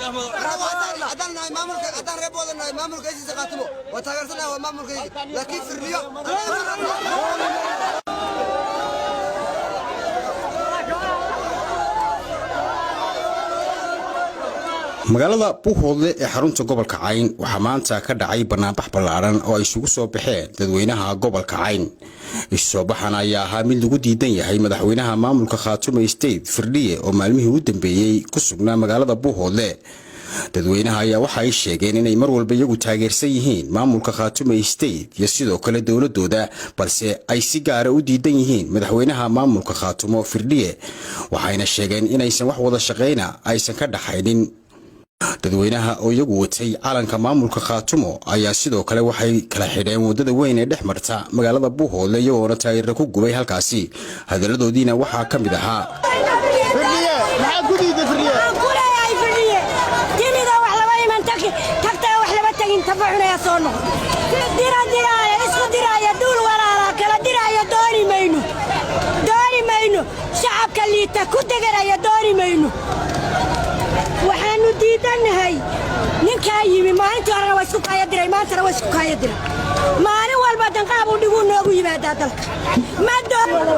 Haddaan nahay maamulka, haddaan reer Buuhoodle nahay, maamulka SSC Khaatumo waa taageersanahay, waa maamulkayga, laakiin Firdhiye. Magaalada Buuhoodle ee xarunta gobolka Cayn waxaa maanta ka dhacay banaanbax ballaaran oo ay isugu soo baxeen dadweynaha gobolka Cayn. Isu soo baxan ayaa ahaa mid lagu diidan yahay madaxweynaha maamulka Khaatumo State, Firdhiye, oo maalmihii u dambeeyey ku sugnaa magaalada Buuhoodle. Dadweynaha ayaa waxa ay sheegeen inay mar walba iyagu taageersan yihiin maamulka Khaatumo State iyo sidoo kale dowladooda, balse ay si gaara u diidan yihiin madaxweynaha maamulka Khaatumo, Firdhiye. Waxayna sheegeen inaysan wax wada shaqayna aysan ka dhaxaynin. Dadweynaha oo iyagu watay calanka maamulka Khaatumo ayaa sidoo kale waxay kala xidheen waddada weyn ee dhex marta magaalada Buuhoodle, iyagoona taageerra ku gubay halkaasi. Hadaladoodiina waxaa ka mid ahaa: Waxaan ku leeyahay Firdhiye, timida wax lama iman, tagtaa wax lama tegin, tafaxunaya soo noqo. Dira diraaya, isku diraaya, duul walaalaa kala diraaya, dooni mayno, dooni mayno. Shacabka liita ku deganaya dooni mayno. Waxaannu diidannahay ninkaa yimi. Maalintii horena waa isku kaaya diray, maantana waa isku kaaya diray. Maalin walba danqaabuu dhiguu noogu yimaadaa dalka.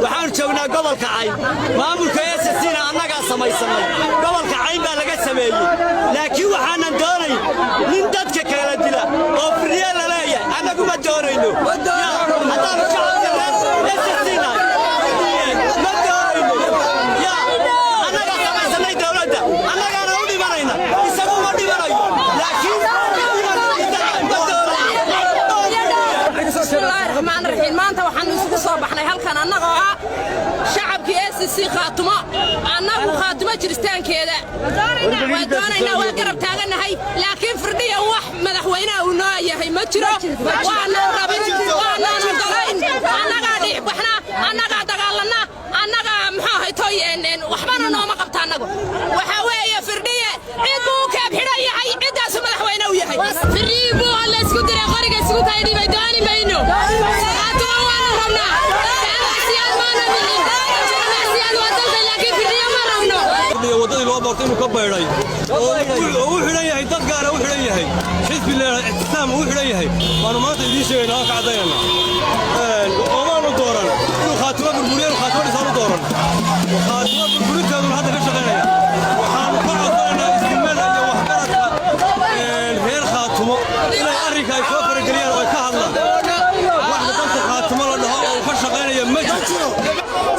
Waxaanu joognaa gobolka Cayn. Maamulka SSCna annagaa samaysannay, gobolka Cayn baa laga sameeyey, laakiin waxaanan doonayn nin dadka kala dila oo Firdhiye la leeyahay. Annagu ma doonayno haddaanu shacabka reer SSC nahay. Ma doonayno. Yaa annagaa samaysannay dowladda, annagaana u dhimanayna, isagu uma dhimanayo, laakiin ma doonayno. Bismillaahi raxmaan raxiim. Maanta waxaannu isugu soo baxnay halkan annagoo ah shacabkii SSC Khaatumo. Annagu Khaatumo jiritaankeeda waa doonaynaa, waa garab taagannahay, laakiin Firdhiya wax madaxweynaha uu noo yahay ma jiro. Waanaan rabin, waanaan ogolayn. Annagaa dhiicbaxna, annagaa dagaalanna, annagaa muxuu ahaytoy, waxbana nooma qabta. Annagu waxaa weeye Firdhiye cid buu u kaab xidhan yahay, ciddaasu madaxweyne u yahay. Firdhiyi buu alla isku diray, qoriga isugu kaydhibay, dooni mayno. Khaatumo waanu rabnaa. Jaamacsiyaad maana bixin, jaamacsiyaad waa dalka, laakiin Firdhiye ma rabno. Waddadii loo doortay inuu ka baydhay oo u xidhan yahay dad gaara, u xidhan yahay xisbi leedahay Ictisaam uu xidhan yahay, baanu maanta idiin sheegaynaa, ka caddaynayna. Oomaanu dooran inuu Khaatimo burburiyo, inuu Khaatimo dhisaanu dooran. Khaatimo burburinteeduna hadda ka shaqaynaya. Waxaanu ka codsanaynaa isimada iyo waxgaradka reer Khaatumo inay arrinka ay soo farageliyaan oo ay ka hadlaan. Wax dalka Khaatumo la dhaho oo uu ka shaqaynaya ma jiro.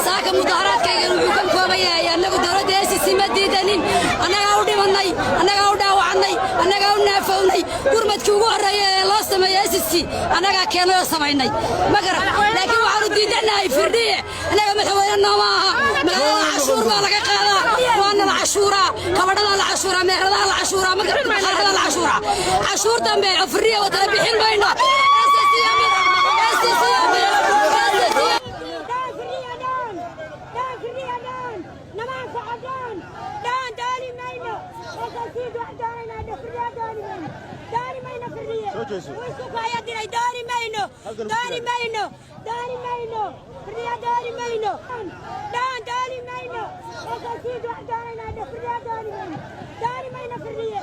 Saaka mudaharaadkaygan wuxuu ka kooban yahay: annagu dowladda SSC ma diidanin. Annagaa u dhimannay, annagaa u dhaawacannay, annagaa u naafownay. Gurmadkii ugu horreeya ee loo sameeyo SSC annagaa keennay oo samaynay, ma garan? Laakiin waxaanu diidannahay Firdhiye. Annaga madaxweyne nooma aha. Magaalada cashuur baa laga qaadaa, waana la cashuuraa, kabadhadaa la cashuuraa, meheradaha la cashuuraa, makharada la cashuuraa. Cashuur dambe oo Firdhiye watala bixin mayno. SSC, SSC, SSC. Down Firdhiye, down, down Firdhiye, down. Nama anfaco, down, down. Dooni mayno. SSC wax doonaynaa, Firdhiye dooni mayno, dooni mayno. Firdhiye wuu isku kaaya diray, dooni mayno, dooni mayno, dooni mayno. Firdhiye dooni mayno, down, dooni mayno. SSC wax doonaynaa, Firdhiye dooni mayno, dooni mayno Firdhiye.